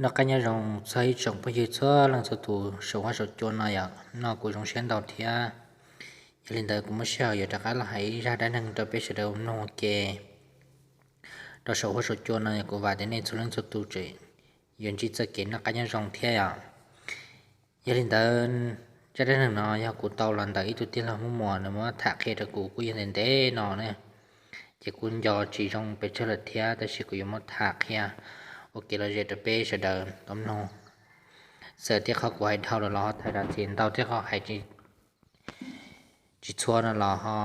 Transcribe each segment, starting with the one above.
Noj qab nyob zoo txog ib tsoom phooj ywg txhua leej txhua tus saum huab saum cua no yom. No kuv zoo siab ntau thiab. Yog li ntawd kuv muaj sij hawm yuav rov qab los hais ib zaj dab neeg rau peb sawv daws mloog ua ke rau saum huab saum cua no. Kuv vam tias nej txhua leej txhua tus tseem yuav ntsib txoj kev noj qab nyob zoo thiab yom. Yog li ntawd, zaj dab neeg no yog kuv tau los ntawm ib tug tij laug Hmoob Muas nws muab tham qhia rau kuv kuj yog ntev ntev no na. Ces kuj nco tsis zoo pes tsawg lawm thiab, tab sis kuv yuav muab tham qhia ua kev lom zem rau peb sawv daws tau mloog. Txawm tej qhov kuv hais dhau lawm los ho thov zam txim ntau, tej qhov hais tsis txhua no los ho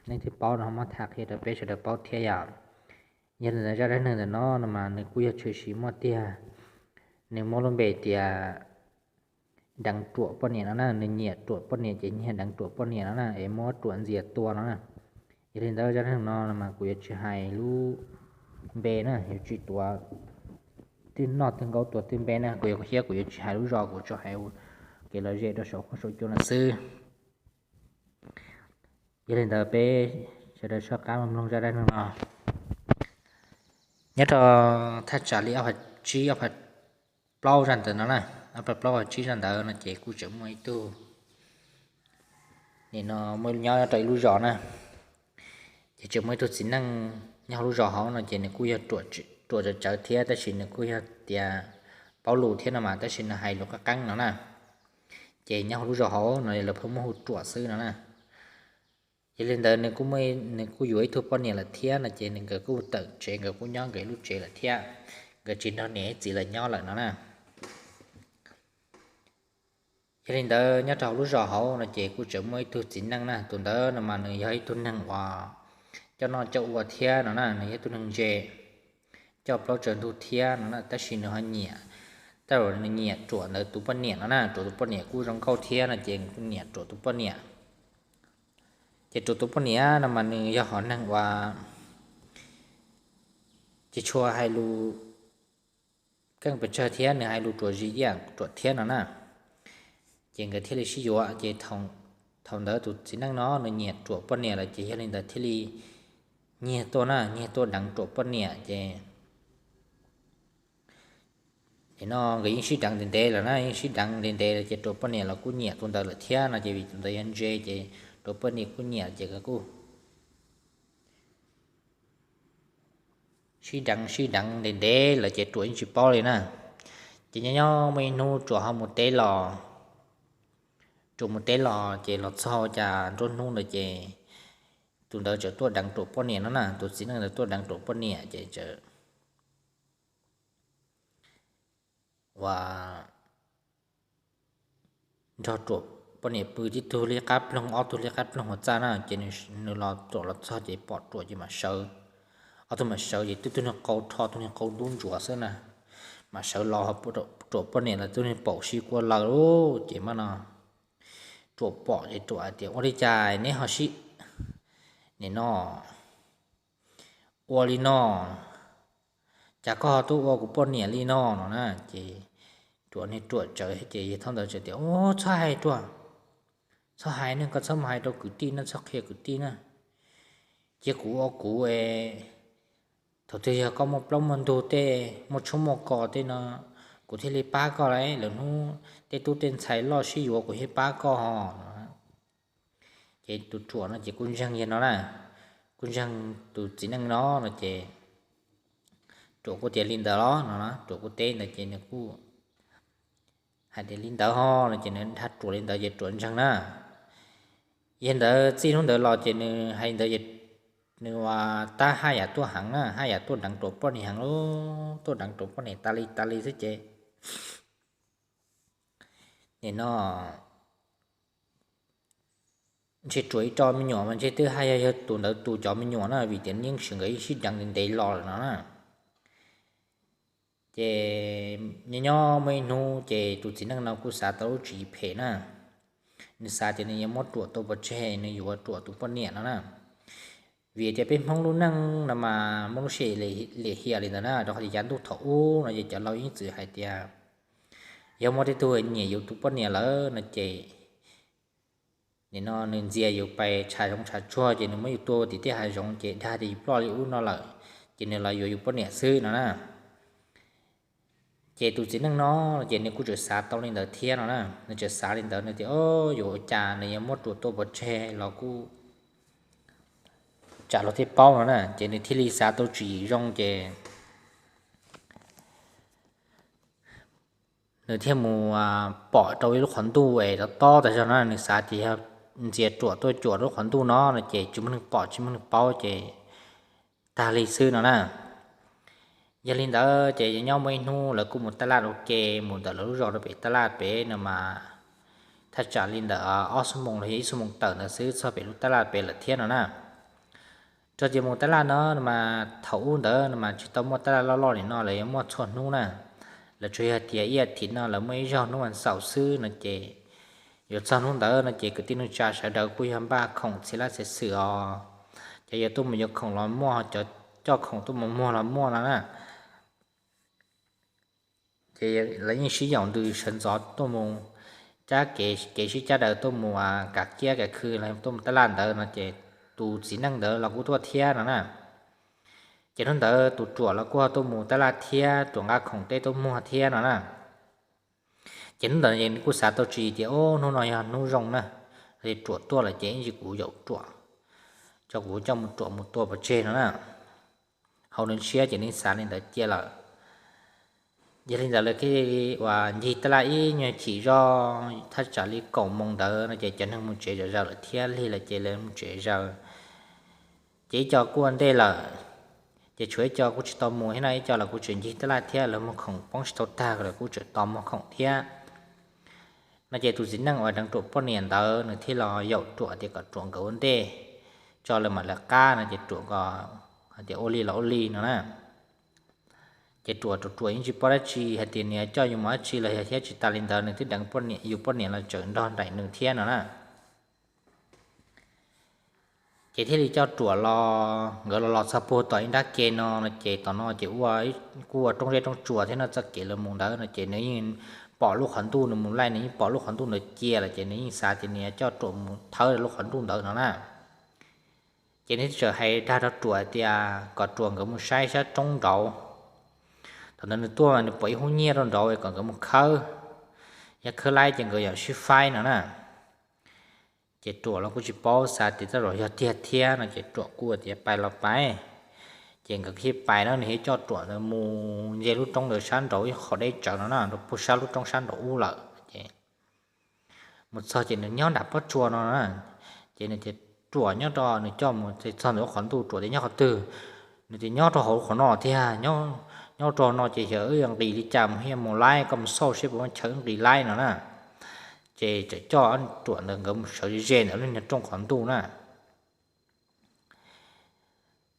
leej twg paub no ho muab tham qhia rau peb sawv daws paub thiab yom. Yog li ntawd, zaj dab neeg ntawm no no mas nws kuj yog tshwm sim muaj tiag. Nws muab lub npe tias deev ruam poj niam no na, nws nyiam ruam poj niam ces nyiag deev ruam poj niam no na, es muab ruam ntxias tua no na. Yog li ntawd, zaj dab neeg no no mas kuv yuav tsis hais lub npe na, yuav tsis tuav twg noj twg nkaub tuav twg npe na, kuv yuav, thiab kuv yuav tsis hais lub zos, kuv tsuas hais kev lom zem rau saum huab saum cua no xwb. Yog li ntawd, peb sawv daws soj qab mloog zaj dab neeg no. Nyob rau thaj tsam li ob phav tsib, ob phav plaub zaj ntawd no na, ob phav plaub ob phav tsib zaj ntawd no ces kuj tseem muaj ib tug, nim no muaj nyob rau ib lub zos na, ces tseem muaj ib tug txiv neej nyob hauv lub zos hauv no ces nws kuj yog ruam tsawv tsawv thiab, tab sis nws kuj yog tias paub lus thiab no mas, tab sis nws hais lus qeeb qeeb no na. Ces nyob hauv lub zos hauv no lawv pheej muab hu ruam xwb no na. Yog li ntawd, nws kuj yuav ib tug poj niam lawm thiab no ces nkawd kuj tawm tsev, nkawd kuj nyob nkawd lub tsev lawm thiab, nkawd tsis nrog niam txiv lawv nyob lawm no na. Yog li ntawd, nyob rau hauv lub zos hauv no ces kuj tseem muaj ib tug txiv neej na, tus ntawd no mas nws yog ib tug neeg uas coj noj coj ua thiab no na, nws yog ib tug neeg ntse, coj plaub tsaws ntug thiab no na, tab sis nws ho nyiam, tab sis nws nyiam ruam ntawd tus poj niam no na, ruam tus poj niam kuj zoo nkauj thiab no ces nws kuj nyiam ruam tus poj niam. Ces ruam tus poj niam no mas nws yog hom neeg uas tsis tshua hais lus keej pes tsawg thiab, nws hais lus ruam zis ib yam ruam thiab no na. Ces nkawd thiaj li sib yuav, ces thaum ntawd tus txiv neej no nws nyiam ruam poj niam lawm ces yog li ntawd thiaj li nyiag tuaj na, nyiag tuaj deev ruam poj niam ces nim no nkawd yeej sib deev ntev ntev lawm na, yeej sib deev ntev ntev lawm ces ruam poj niam los kuj nyiam tus ntawd lawm thiab no ces vim tus ntawd yog ntse ces ruam poj niam kuj nyiam ces nkawd kuj sib deev sib deev ntev ntev lawm ces ruam yeej tsis paub li na. Ces nyob nyob muaj ib hnub ruam ho mus teb los, ruam mus teb los ces los txog cas nruab hnub ntawd ces tus ntawd txawm tuaj deev ruam poj niam no na, tus txiv neej ntawd tuaj deev ruam poj niam ces txawm ua nrog ruam poj niam pw, tib tug liab qab ploog, ob tug liab qab ploog hauv txaj na, ces nws los, ruam los txog ces pom ruam ces mam sawv, ob tug mam sawv ces tib tug niag qau rho, tug niag qau ntub ntsuav xwb na, mam sawv los ruam poj niam los tib tug niag paum si kua lawm lauj. Ces mam no ruam pom ces ruam hais tias, Ua li cas neb ho sib, nim no ua li no, cas koj ho tuaj ua kuv poj niam li no no na? Ces ruam niag ruam tsawv ces yawg thaub ntawd txawm tias, Ua, txhob hais ruam, txhob hais ne, koj txhob mus hais rau kwv tij na, txhob qhia kwv tij na. Cia kuv ua kuv, thaum twg yog koj muaj plaub muaj ntug tej, muaj tshoob muaj kos tej no, kuv thiaj li pab koj lauj. Lwm hnub tej tub tej ntxhais loj sib yuav kuv thiaj pab koj ho. Ces tus ruam no ces kuj ntseeg yawg no na, kuj ntseeg tus txiv neej no no ces ruam kuj tias li ntawd los no, ruam kuj teb ntawd ces nws kuj hais tias li ntawd ho no ces nws dag ruam li ntawd ces ruam ntseeg na. Yog li ntawd txij hnub ntawd los ces nws hais li ntawd, nws ua tab haj yam tuaj heev na, haj yam tuaj deev ruam poj niam heev lauj, tuaj deev ruam poj niam tas li tas li xwb ces nim no ntshe ruam ib tso me nyuam mas ntshe twb haj yog yog tus ntawd tus cov me nyuam na, vim tias yeej sib, nkawd yeej sib deev ntev ntev los lawm no na. Ces nyob nyob muaj ib hnub ces tus txiv neej no kuj xav tau lub tswv yim phem na, nws xav tias nws yuav muab ruam tua pov tseg, nws yuav ruam tus poj niam no na. Vim tias peb Hmoob lub neej no mas muaj lub siab lim hiam li ntawd na, rau qhov tias yav ntuj thaum ub no ces cov laus yeej txwm hais tias yog muaj tej tug nyiam yus tus poj niam lawm no ces nim no nws ntxias yus pais tshav zoov tshav tsuag ces nws muab yus tua tim tej hav zoov ces dag tias yus ploj li ub no lawm, ces nws los yuav yus poj niam xwb no na. Ces tus txiv neej no ces nws kuj tseem xav tau li ntawd thiab no na. Nws tseem xav li ntawd, nws tias, o, yuav ua cas nws yuav muab Ruam tua pov tseg los kuj tsam luag thiaj paub no na. Ces nws thiaj li xav tau tswv yim zoo ces nws thiaj mus pom rau ib lub qhov ntuj es tob tob tas zog no. Nws xav tias yog ntxias Ruam tuaj cuam lub qhov ntuj no no ces tsis muaj neeg pom tsis muaj neeg paub ces tag li xwb no na. Yog li ntawd ces nyob muaj ib hnub lawv kuj mus taj laj ua ke mus ntawm lawv lub zos rau pem taj laj pem no mas thaj tsam li ntawm ob xuab moos los yog ib xuab moos tawm ntawd xwb txog pem lub taj laj pem lawm thiab no na. Txog ces mus taj laj no mas thaum ub ntawd no mas tsis tau muaj taj laj loj loj li no, lawv yuav muaj txhua hnub na. Lawv tsuas yog tias ib as thiv no lawv muaj ib zaug hnub vas xaum xwb no ces yuav txog hnub ntawd no ces kwv tij neej tsa sawv daws kuj yog npaj khoom txhia laj txhia xwm os. Cov yuav tuaj mus yuav khoom los muaj, cov coj khoom tuaj mus muag los muaj no na. Ces lawv yeej sib yaum ntws sawv ntxov tuaj mus, cab kev sib cab daws tuaj mus kav kiab kav khw los tuaj mus taj laj ntawd no ces tus txiv neej ntawd los kuj tuaj thiab no na. Ces hnub ntawd tus Ruam los kuj ho tuaj mus taj laj thiab, Ruam nqa khoom tej tuaj muag thiab no na. Ces hnub ntawd nws kuj xav tau tswv yim tias, o, hnub no yog hnub zoo na, Ruam tuaj lawm ces ib ntsis kuv yaum Ruam, tso kuv coj mus Ruam mus tua pov tseg no na. Hauv nws siab ces nws xav li ntawd cia lawm. Yog li ntawd lawv thiaj li uas ncig taj laj ib nyuag chim zog thaj tsam li kaum moos ntawd no ces cov neeg mus tsev zom zaws lawm thiab, lig lawm ces lawv mus tsev zaws. Ces ib co kuj ua ntej lawm, ces tshuav ib co kuj tsis tau mus thiab no, ib co los kuj tseem ncig taj laj thiab, lawv muag khoom poob tsis tau tag lawv kuj tseem tos muag khoom thiab. No ces tus txiv neej uas deev Ruam poj niam ntawd nws thiaj los yaum Ruam tias kom Ruam nkawd ua ntej tso lawv mam lawv qab no ces Ruam kom hais tias ua li los ua li no na. Ces Ruam, Ruam, Ruam yeej tsis paub dab tsi hais tias nws coj yus mus dab tsi los yog thiab, tsis tas li ntawd nws twb deev poj niam, yus poj niam los tseem nrog nraim nws thiab no na. Ces thiaj li coj Ruam los, nkawd los los txog puag tom ib nrab ke no no ces tom no ces ua, kuj ua roob zeb roob tsuas thiab no, txoj kev lawv mus ntawd no ces nws yeej pom lub qhov ntuj, nws mus laij nws yeej pom lub qhov ntuj ntawd cia lawm ces nws yeej xav tias nws coj Ruam mus thawb lub qhov ntuj ntawd no na. Ces nws txawm hais dag rau Ruam tias kom Ruam nkawd mus saib sab roob nraud. Thaum ntawd nws tuaj nws pom ib hub nyiaj rau nraud kom nkawd mus khawb, yog khawb laib ces nkawd yuav sib faib no na. Ces Ruam los kuj tsis paub, xav tias tej zaum yog tiag thiab no ces Ruam kuj tias pais los pais. Ces nkawd thiaj pais no, nws thiaj coj Ruam ntawd mus nce lub roob ntawd sab nraud ib qho deb tsawv no na, rau puag sab lub roob sab nraud ub lawm ces mus txog ces nws nyob nram pob tsuas no na. Ces nws tias Ruam nyob rau, nws coj mus txog ntawm lub qhov ntuj, Ruam tias nyob qhov twg? Nws tias nyob rau hauv lub qhov no tiag. Nyob rau no ces xyov wb yuav nqis li cas mus thiaj mus laib, koj mus xauj seb puas muaj chaw wb nqis laib no na. Ces txawm coj Ruam ntawd nkawd mus sawv ze ze ntawm lub niag rooj qhov ntuj na.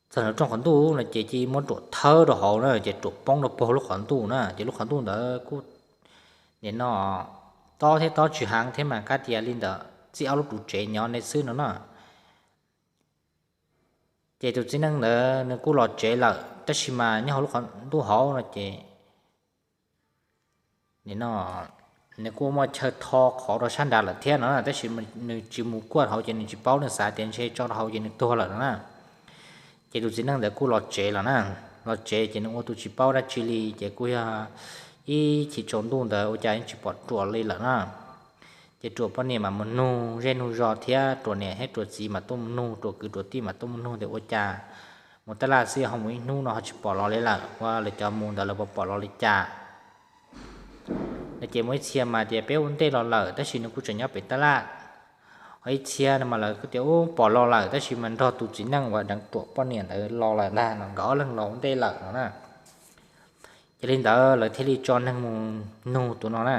Txog ntawm rooj qhov ntuj no ces cia li muab Ruam thawb rau hauv na, ces Ruam poob rau puag lub qhov ntuj na. Ces lub qhov ntuj ntawd kuj nim no tob thiab tob tsis heev thiab mas kab tias li ntawm txij ob lub ru tsev nyob ne xwb no na. Ces tus txiv neej ntawd nws kuj los tsev lawm tab sis mas nyob hauv lub qhov ntuj hauv no ces nim no nws kuj muaj chaw tho qhov rau sab nrad lawm thiab no na, tab sis nws tsis mus kuaj hauv ces nws tsis paub, nws xav tias ntshe tso rau hauv ces nws tuag lawm no na. Ces tus txiv neej ntawd kuj los tsev lawm na. Los tsev ces nws ua tus tsis paub dab tsi li, ces kuj yog ib chim tsaus ntuj ntawd ua cas yeej tsis pom Ruam li lawm na. Ces Ruam poj niam mas mus nug zej nug zos thiab, Ruam niam thiab Ruam txiv mas tuaj mus nug, Ruam kwv Ruam tij mas tuaj mus nug tias ua cas mus taj laj xwb ho mus ib hnub no ho tsis pom los li lawm, ua lawv cov mus ntawd lawv puas pom los li cas no. Ces muaj ib txhia mas tias peb ua ntej los lawm tab sis nws kuj tseem nyob pem taj laj. Ho ib txhia no mas lawv kuj tias ub pom los lawm tab sis mas nrog tus txiv neej uas deev Ruam poj niam ntawd los lawm ntag no, nkawd ob leeg los ua ntej lawm no na. Ces li ntawd lawv thiaj li tso neeg mus nug tus no na.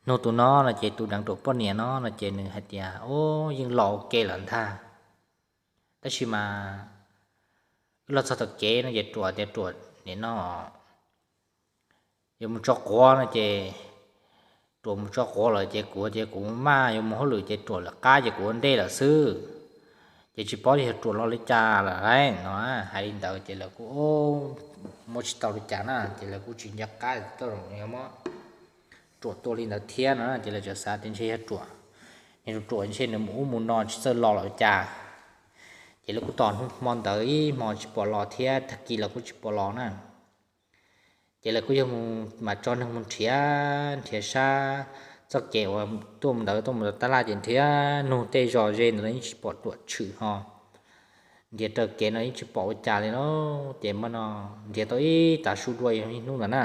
Nug tus no no ces tus deev Ruam poj niam no no ces nws hais tias ub yeej los ua ke lawm ntag, tab sis mas wb los txog tom kev no ces Ruam tias Ruam nim no yuav mus tso quav no ces Ruam mus tso quav lawm ces kuv tias kuv maj yuav mus hauj lwm ces Ruam lawv qab ces kuv ua ntej lawm xwb. Ces tsis paub yog Ruam los li cas lawm no. Hais li ntawd ces lawv kuj muab tsis tau li cas na, ces lawv kuj tsis nco qab tej zaum yuav muab Ruam tua li ntawd thiab no ces lawv txawm xav tias ntshe yog Ruam, nws Ruam ntshe nws mus ub mus no tsis txawj los los cas. Ces lawv kuj tos hnub hmo ntawd ib hmo tsis pom los thiab, tag kis los kuj tsis pom los na. Ces lawv kuj yog mus mas tso neeg mus nrhiav nrhiav sab txoj kev uas tuaj mus ntawd tuaj mus rau tab laj ces nrhiav nug tej zos ze ntawd los yeej tsis pom Ruam tshwm ho, nrhiav raws kev no yeej tsis pom ua cas li no. Ces mas no nrhiav tau ib tav su dua ib hnub ntawd na,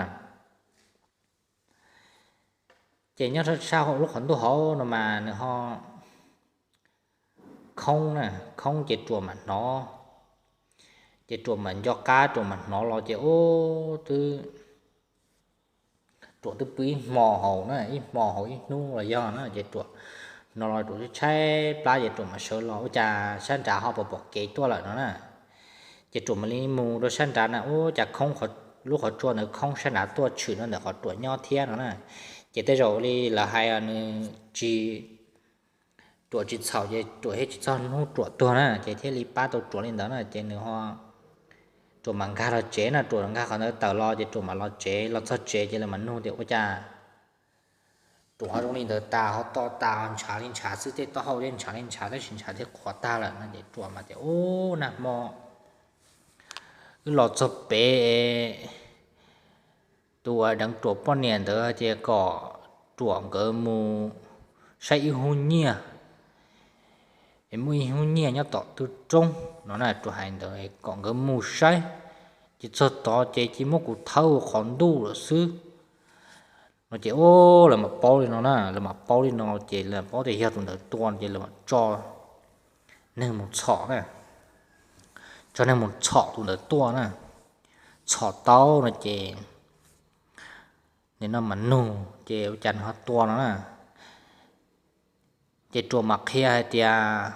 ces nyob sab lub qhov ntuj hauv no mas nws ho khoob na, khoob ces Ruam mam hnov, ces Ruam mam nco qab Ruam mam hnov los ces ub twb Ruam twb pw ib hmo hauv na, ib hmo hauv ib hnub los yog na ces Ruam hnov los Ruam tshaib plab ces Ruam mam sawv los ua cas sab nrad ho pom pom kev tuaj lawm no na. Ces Ruam mam li mus rau sab nrad na ub cas khoob, lub qhov tsua ntawd khoob sab nrad tuaj tshwm no ntawm qhov Ruam nyob thiab no na. Ces tej zaum li lawv hais nws tsis, Ruam tsis txhaum ces Ruam thiaj tsis txog hnub Ruam tuag na ces thiaj li pab tau Ruam li ntawd na ces nws ho, Ruam mam nkag los tsev na, Ruam nkag qhov ntawd tawm los ces Ruam mam los tsev, los txog tsev ces lawv mam nug tias ua cas Ruam ho zoo li ntawd tas, ho to tas, ho ntshav li ntshav xwb, tej taub hau tej ntshav li ntshav, tab sis ntshav thiab qhuav tag lawm no ces Ruam mam tias ub nag hmo wb los txog pem tus uas deev Ruam poj niam ntawd hais tias kom Ruam nkawd mus saib ib hub nyiaj, es muaj ib hub nyiaj nyob tom tw roob no na, Ruam hais ntawd kom nkawd mus saib, ces txog tod ces cia muab kuv thawb ua qhov ntuj lawm xwb no ces ub lawv mam paub li no na, lawv mam paub li no ces lawv paub tias yog tus ntawd tua ces lawv mam tso neeg mus txhom na, tso neeg mus txhom tus ntawd tuaj na, txhom tau no ces nim no mam nug ces ua cas nws ho tua no na. Ces Ruam mam qhia hais tias,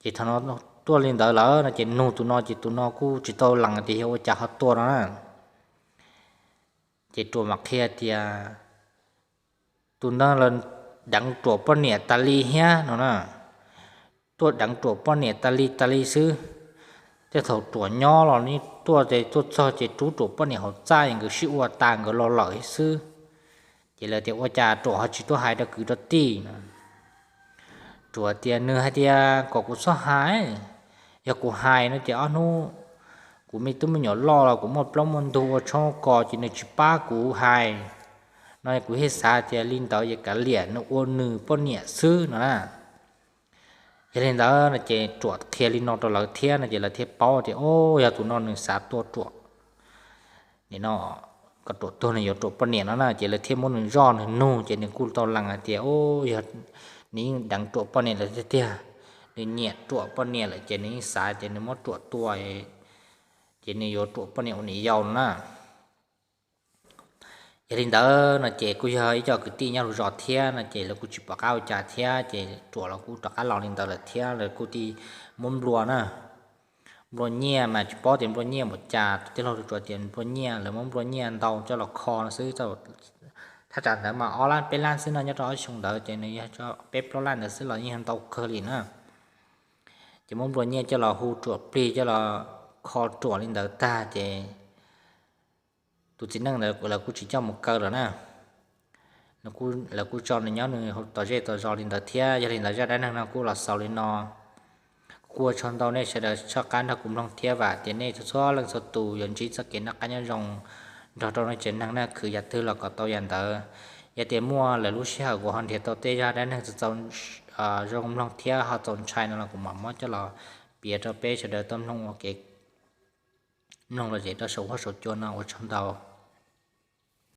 ces thaum no tuaj li ntawd lawm no ces nug tus no ces tus no kuj tsis tau lees tias yog ua cas ho tua no na. Ces Ruam mam qhia tias tus no los deev Ruam poj niam tas li thiab no na, tuaj deev Ruam poj niam tas li tas li xwb. Tej thaum Ruam nyob los nws tuaj ces tuaj txog ces rub Ruam poj niam hauv txaj nkawd sib ua tas nkawd los lawm xwb. Ces lawv tias ua cas Ruam ho tsis tuaj hais rau kwv rau tij no. Ruam tias nws hais tias kom kuv txhob hais, yog kuv hais no ces ob hnub kuv me tub me nyuam loj los kuv muaj plaub muaj ntug ua tshoob kos ces nws tsis pab kuv hais no, kuv thiaj xav tias li ntawd es kav liam nws ua nws poj niam xwb no na. Yog li ntawd no ces Ruam qhia li no rau lawv thiab no ces lawv thiaj paub tias o, yog tus no nws xav tua Ruam, nim no kom Ruam tuag nws yuav Ruam poj niam no na, ces lawv thiaj muab nws zoj nws nug ces nws kuj tau lees hais tias o, yog nws yeej deev Ruam poj niam lawm tiag tiag, nws nyiam Ruam poj niam lawm ces nws yeej xav tias nws muab Ruam tua ces nws yuav Ruam poj niam ua niam yau no na. Yog li ntawd no ces kuj yog ib co kwv tij nyob lub zos thiab no ces lawv kuj tsis pom qab ua cas thiab ces Ruam los kuj rov qab los li ntawd lawm thiab lawv kuj thiaj muab nplua na, nplua nyiaj mas tsis paub tias nplua nyiaj npaum cas, tij laug Ruam tias nplua nyiaj, lawv muab nplua nyiaj ntau coj los kho no xwb. Thaj tsam ntawd mas ob lab peb lab xwb no, nyob rau ob xyoo ntawd ces nws yog peb plaub lab ntawd xwb los yeej yog ntau kawg li na. Ces muab nplua nyiaj coj los hu Ruam plig coj los kho Ruam li ntawd tag ces tus txiv neej ntawd lawv kuj tsis coj mus kaw lawm na. Lawv kuj tso nws nyob nws tom zej tom zos li ntawd thiab. Yog li ntawd zaj dab neeg no kuj los xaus li no. Kuj ua tsaug ntau nej sawv daws txoj qab nrog kuv mloog thiab vam tias nej txhua txhua leej txhua tus yuav ntsib txoj kev noj qab nyob zoo nrog rau nej tsev neeg na, khwv yam twg los kom tau yam ntawd. Yog tias muaj lawm lub sij hawm kuv ho nrhiav tau tej zaj dab neeg txaus zoo mloog thiab ho txaus ntshai no los kuv mam muab coj los piav rau peb sawv daws tau mloog ua kev mloog lom zem rau saum huab saum cua no. Ua tsaug ntau.